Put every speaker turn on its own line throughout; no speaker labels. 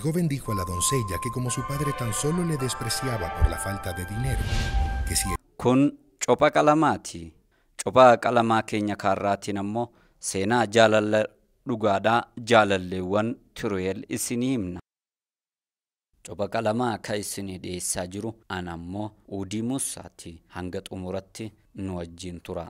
joven dijo a la doncella que como su padre tan solo le despreciaba por la falta de dinero, que si
Kun copha qalamaati. Copha qalamaa keenya kaarraatiin ammoo seenaa jaalala dhugaadhaa jaalalleewwan Tireel isinii himna. Copha qalamaa akka isinii dhiyeessaa jiru ana ammoo Uudii Muusaati. Hanga xumuratti nu wajjin tura.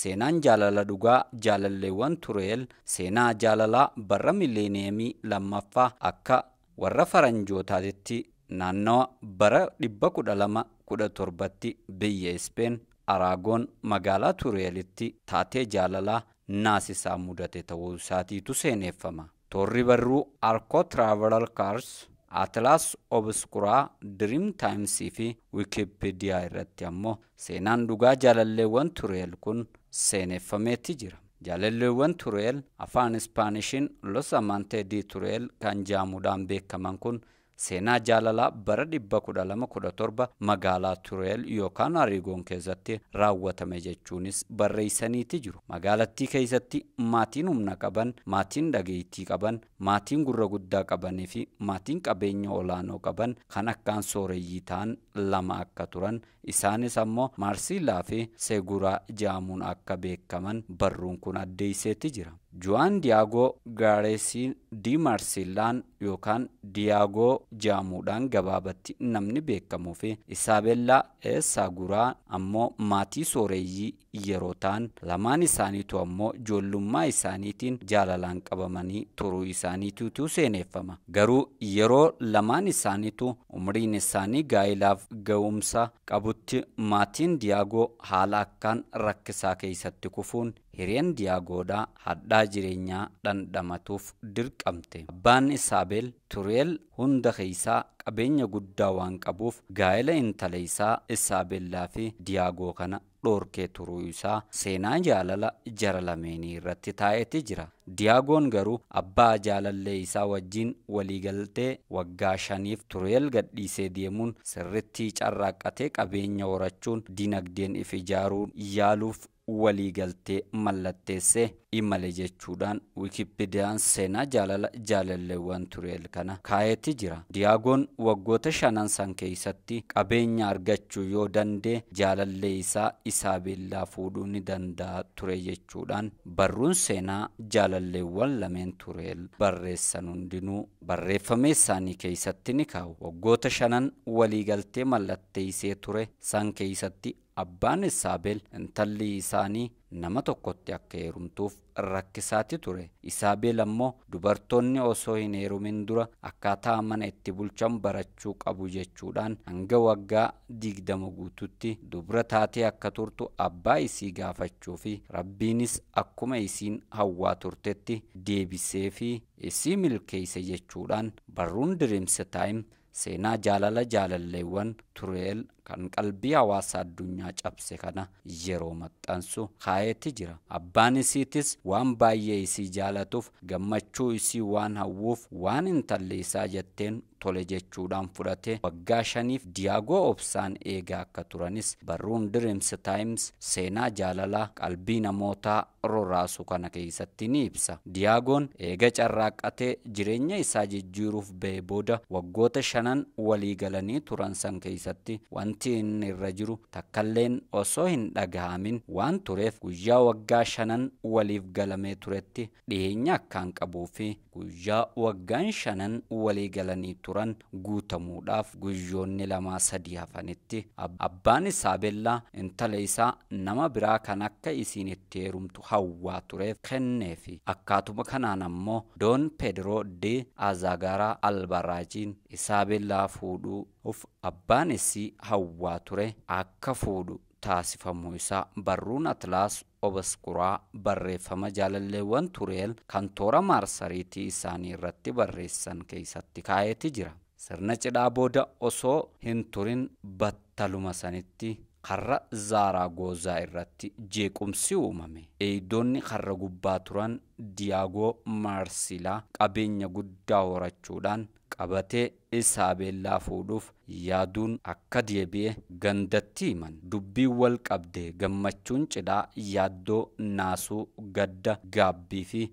Seenaan jaalala dhugaa jaalalleewwan Tureel seenaa jaalalaa bara miileeniyeemii lammaffaa akka warra faranjootaatti naannawa bara 1217tti biyya Ispeen Araagoon magaalaa Tureelitti taatee jaalalaa naasisaa mudate ta'uu isaatiitu seeneffama. Toorri barruu Arco Traveler Cars, Atlas Obscura, Dream Times fi Wikipedia irratti ammoo seenaan dhugaa jaalalleewwan Tureel kun seeneffameeti jira. Jaalalleewwan Tureel afaan Ispaanishiin Los Amantes de Tureel kan jedhamuudhaan beekaman kun seenaa jaalalaa bara 1217 magaalaa Tureel yookaan Arigoon keessatti raawwatame jechuunis barreessaniiti jiru. Magaalattii keessatti maatiin humna qaban, maatiin dhageettii qaban, maatiin gurra guddaa qabanii fi maatiin qabeenya olaanoo qaban kan akkaan sooreyyii ta'an lama akka turan, isaanis ammoo Maarsilaa fi Seguraa jedhamuun akka beekaman barruun kun addeesseeti jira. Juan Diego Gaareesii di Marsilaan yookaan Diyaagoo jedhamuudhaan gabaabatti namni beekamuu fi Isaabellaa Seguraa ammoo maatii sooreyyii yeroo ta'an, lamaan isaaniitu ammoo ijoollummaa isaaniitiin jaalalaan qabamanii turuu isaaniitutu seeneffama. Garuu yeroo lamaan isaaniitu umriin isaanii gaa'ilaaf ga'umsa qabutti maatiin Diyaagoo haala akkaan rakkisaa keessatti kufuun hireen Diyaagoodhaa hadhaa jireenyaa dhandhamatuuf dirqamte. Abbaan Isaabel Tureel hunda keessaa qabeenya guddaa waan qabuuf gaa'ela intala isaa Isaabellaa fi Diyaagoo kana dhorkee turuu isaa seenaa jaalala jara lameenii irratti taa'eeti jira. Diyaagoon garuu abbaa jaalallee isaa wajjin waliigaltee waggaa 5 Tureel gadhiisee deemuun sirriitti carraaqqatee qabeenya horachuun dinagdeen if ijaaruu yaaluuf waliigaltee mallatteessee imale jechuudhaan Wikipediyaan seenaa jaalala jaalalleewwan Tureel kana kaa'eeti jira. Diyaagoon waggoota 5 san keessatti qabeenya argachuu yoo danda'e jaalallee isaa Isaabellaa fuudhuu ni danda'a ture jechuudhaan barruun seenaa jaalalleewwan lameen Tureel barreessan hundinuu barreeffame isaanii keessatti ni kaa'u. Waggoota 5 waliigaltee mallatteessee ture san keessatti abbaan Isaabel intalli isaanii nama tokkotti akka heerumtuuf rakkisaati ture. Isaabel ammoo dubartoonni osoo hin heerumin dura akkaataa mana itti bulchan barachuu qabu jechuudhaan hanga waggaa 20 guututti dubra taatee akka turtu abbaa isii gaafachuu fi rabbiinis akkuma isiin hawwaa turtetti deebisee fi isii milkeesse jechuudhaan barruun Dreams Time seenaa jaalala jaalalleewwan Tureel kan qalbii hawaasa addunyaa cabse kana yeroo maxxansu kaa'eeti jira. Abbaan isiitis waan baay'ee isii jaalatuuf gammachuu isii waan hawwuuf waan intalli isaa jetteen tole jechuudhaan fudhate waggaa 5 Diyaagoo obsaan eegaa akka turanis barruun Dreams Times seenaa jaalalaa qalbii namootaa roraasu kana keessatti ni ibsa. Diyaagoon eega carraaqqatee jireenya isaa jijjiiruuf ba'e booda waggoota 5 walii galanii turan san keessatti wanti inni irra jiru takkalleen osoo hin dhagahamin waan tureef guyyaa waggaa 5 waliif galamee turetti dhiyeenya akkaan qabuu fi guyyaa waggaan 5 walii galanii turan guutamuudhaaf guyyoonni 2-3 hafanitti abbaan Isaabellaa intala isaa nama biraa kan akka isiin itti heerumtu hawwaa tureef kenneefi. Akkaatuma kanaan ammoo Don Pedro de Azagaraa Albarraajiin Isaabellaa fuudhuuf abbaan isii hawwaa ture akka fuudhu taasifamuu isaa barruun Atlas Obscura barreeffama jaalalleewwan Tureel kan toora maarsariitii isaanii irratti barreessan keessatti kaa'eeti jira. Sirna cidhaa booda osoo hin turin battaluma sanitti karra Zaaragoozaa irratti jeequmsi uumame. Eegdonni karra gubbaa turan Diyaagoo Maarsilaa qabeenya guddaa horachuudhaan qabatee Isaabeellaa fuudhuuf yaaduun akka deebi'e gandatti himan. Dubbiin wal qabde gammachuun cidhaa yaaddoo naasuu gadda gaabbii fi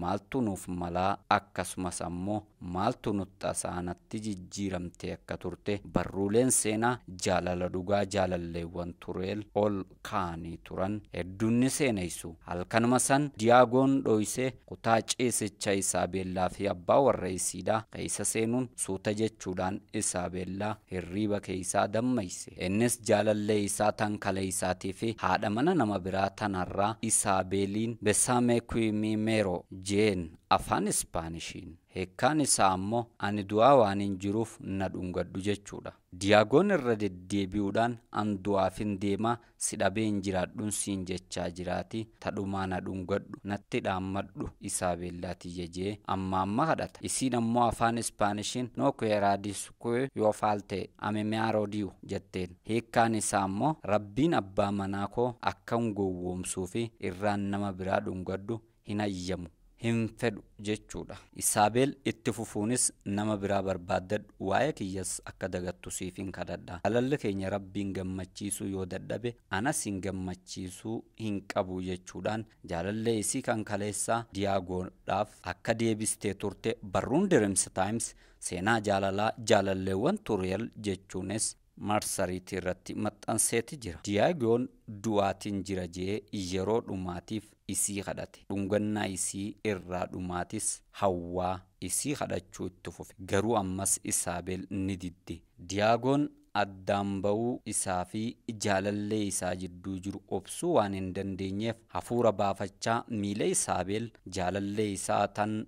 maaltu nuuf malaa akkasumas ammoo maaltu nutti asaanatti jijjiiramtee akka turte barruuleen seenaa jaalala dhugaa jaalalleewwan Tureel ol kaanii turan hedduun ni seenessu. Halkanuma san Diyaagoon dhoysee kutaa ciisicha Isaabeellaa fi abbaa warra isiidhaa keessa seenuun suuta jechuudhaan Isaabeellaa hirriiba keessaa dammayse. Innis jaalallee isaa tan kaleessaatii fi haadha mana nama biraa tanarraa Isaabeeliin Besaamee Kuimimeeroo jeen afaan Ispaanishiin. Hiikkaan isaa ammoo ani du'aa waan hin jiruuf na dhungadhu jechuudha. Diyaagoon irra deddeebi'uudhaan an du'aaf hin deemaa si dhabee hin jiraadhuun siin jechaa jiraati tadhumaa na dhungadhu natti dhaammadhu Isaabeellaa tiyya jee amma amma kadhata. Isiin ammoo afaan Ispaanishiin no kueraadis kue yoo faalte amemiyaaroo diyu jetteen. Hiikkaan isaa ammoo rabbiin abbaa manaa koo akka hin gowwoomsuu fi irraan nama biraa dhungadhu hin ayyamu. Hin fedhu jechuudha. Isaabel itti fufuunis nama biraa barbaaddadhu waa'ee kiyyas akka dagattu siif hin kadhadha. Jaalalli keenya rabbiin gammachiisuu yoo dadhabe anas hin gammachiisuu hin qabu jechuudhaan jaalallee isii kan kaleessaa Diyaagoodhaaf akka deebistee turte barruun Dreams Times seenaa jaalalaa jaalalleewwan Tureel jechuunis marsariitii irratti maxxanseeti jira. Diyaagoon du'aatiin jira jee yeroo dhumaatiif isii kadhate. Dhungannaa isii irraa dhumaatis hawwaa isii kadhachuu itti fufe. Garuu ammas Isaabel ni didde. Diyaagoon addaan ba'uu isaa fi jaalallee isaa jidduu jiru obsuu waan hin dandeenyeef hafuura baafachaa miila Isaabel jaalallee isaa tan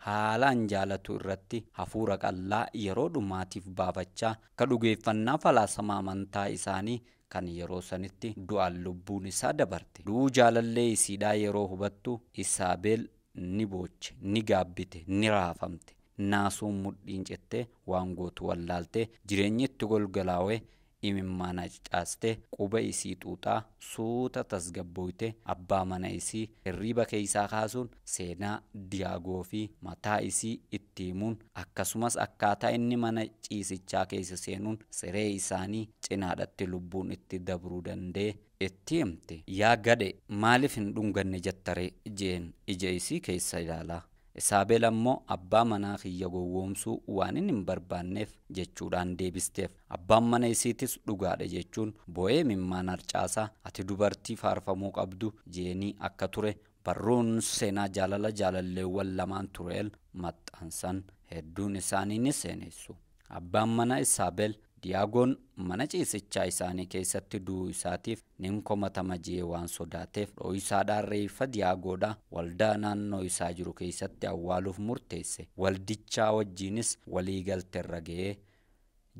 haalaan jaalatu irratti hafuura qallaa yeroo dhumaatiif baafachaa akka dhugeeffannaa falaasama amantaa isaanii kan yeroo sanitti du'aan lubbuun isaa dabarte. Du'uu jaalallee isiidhaa yeroo hubattu Isaabel ni booche, ni gaabbite, ni raafamte. Naasuun mudhiin cettee waan gootu wallaaltee jireenyi itti golgolaawee imimmaan caaste quba isii xuuxaa suuta tasgabbooyte abbaa mana isii hirriiba keessaa kaasuun seenaa Diyaagoo fi mataa isii itti himuun akkasumas akkaataa inni mana ciisichaa keessa seenuun siree isaanii cinaadhatti lubbuun itti dabruu danda'e itti himte. Yaa gadhe maaliif hin dhunganne jettaree jeen ija isii keessa ilaalaa. Isaabel ammoo abbaa manaa kiyya gowwoomsuu waan hin barbaanneef jechuudhaan deebisteef. Abbaan mana isiitis dhugaadha jechuun boo'ee imimmaan harcaasaa ati dubartii faarfamuu qabdu jeenii akka ture barruun seenaa jaalala jaalalleewwan lamaan Tureel maxxansan hedduun isaanii ni seenessu. Abbaan mana Isaabel Diyaagoon mana ciisichaa isaanii keessatti du'uu isaatiif nin komatama jee waan sodaateef dho'isaadhaan reeffa Diyaagoodhaa waldaa naannoo isaa jiru keessatti awwaaluuf murteesse. Waldichaa wajjinis waliigalteerra ga'ee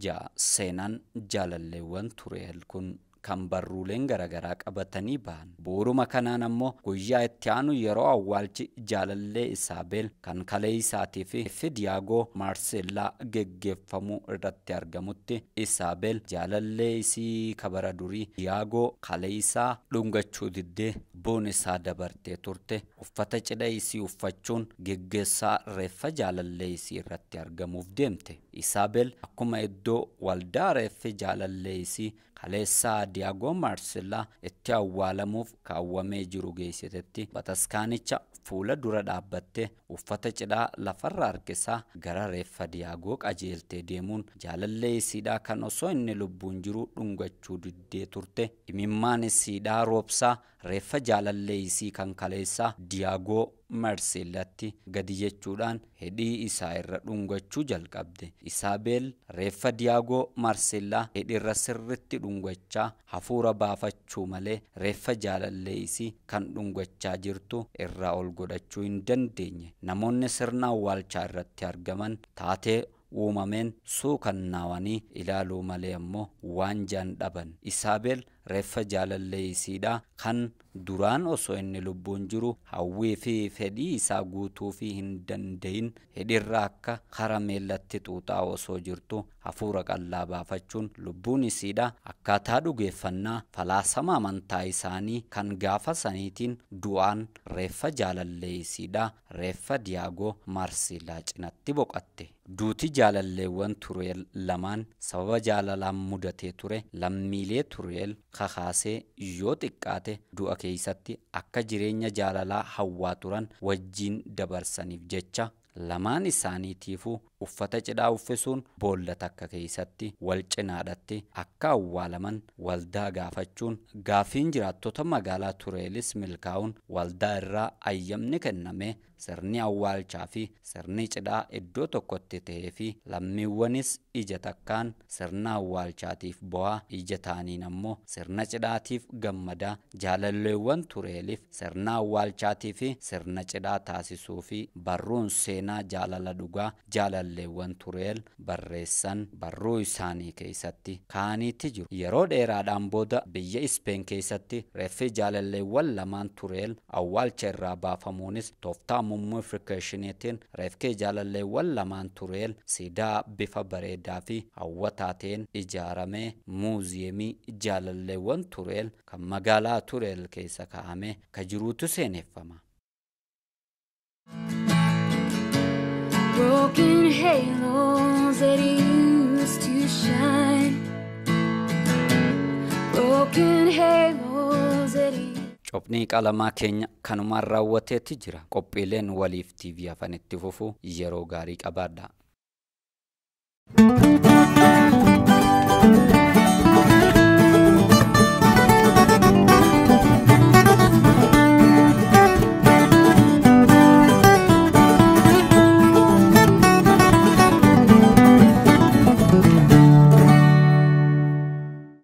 ja'a. Seenaan jaalalleewwan Tureel kun kan barruuleen garaagaraa qabatanii ba'an. Bu'uuruma kanaan ammoo guyyaa itti aanu yeroo awwaalchi jaalallee Isaabel kan kalee isaatii fi Diyaagoo Maarseellaa geggeeffamuu irratti argamutti Isaabel jaalallee isii kabara durii Diyaagoo kalee isaa dhungachuu diddee boon isaa dabartee turte uffata cidha isii uffachuun geggeessaa reeffa jaalallee isii irratti argamuuf deemte. Isaabel akkuma iddoo waldaa reeffi jaalallee isii kaleessaa Diyaagoo Maarseellaa itti awwaalamuuf kaawwamee jiru geessitetti bataskaanicha fuula dura dhaabbattee uffata cidhaa lafarra harkisaa gara reeffa Diyaagoo qajeeltee deemuun jaalallee isiidhaa kan osoo inni lubbuun jiru dhungachuu diddee turte imimmaan isiidhaa roobsaa reeffa jaalallee isii kan kaleessaa Diyaagoo Maarseellaatti gadi jechuudhaan hidhii isaa irra dhungachuu jalqabde. Isaabel reeffa Diyaagoo Maarseellaa hidhiirra sirritti dhungachaa hafuura baafachuu malee reeffa jaalallee isii kan dhungachaa jirtu irraa ol godhachuu hin dandeenye. Namoonni sirna awwaalchaa irratti argaman taatee uumameen suukannaawanii ilaaluu malee ammoo waan jaan dhaban. Isaabel reeffa jaalallee isiidhaa kan duraan osoo inni lubbuun jiru hawwii fi fedhii isaa guutuu fi hin danda'in hidhiirra akka karameellatti xuuxaa osoo jirtu hafuura qallaa baafachuun lubbuun isiidhaa akkaataa dhugeeffannaa falaasama amantaa isaanii kan gaafa saniitiin du'aan reeffa jaalallee isiidhaa reeffa Diyaagoo Maarseellaa cinatti boqatte. Duuti jaalalleewwan Tureel lamaan sababa jaalalaan mudatee ture lammiilee Tureel kakaasee yoo xiqqaate du'a keessatti akka jireenya jaalalaa hawwaa turan wajjin dabarsaniif jecha lamaan isaaniitiifuu uffata cidhaa uffisuun boolla takka keessatti wal cinaadhatti akka awwaalaman waldaa gaafachuun gaafiin jiraattota magaalaa Tureelis milkaa'uun waldaa irraa ayyamni kenname sirni awwaalchaa fi sirni cidhaa iddoo tokkotti ta'ee fi lammiiwwanis ija takkaan sirna awwaalchaatiif bo'aa ija taaniin ammoo sirna cidhaatiif gammadaa jaalalleewwan Tureeliif sirna awwaalchaatii fi sirna cidhaa taasisuu fi barruun seenaa jaalala dhugaa jaalalleewwan Tureel barreessan barruu isaanii keessatti kaaniitti jiru. Yeroo dheeraadhaan booda biyya Ispeen keessatti reeffi jaalalleewwan lamaan Tureel awwaalcha irraa baafamuunis tooftaa mummifikashiiniitiin reefkee jaalalleewwan lamaan Tureel siidaa bifa bareedaa fi hawwataa ta'een ijaaramee muuziyeemii jaalalleewwan Tureel kan magaalaa Tureel keessa kaa'amee ka jiruutu seeneffama.
Broken halos that used to shine. Broken halos that used.
Cophnii qalamaa keenya kanumaan raawwateetti jira. Qophiileen waliif TV hafan itti fufu yeroo gaarii qabaadha.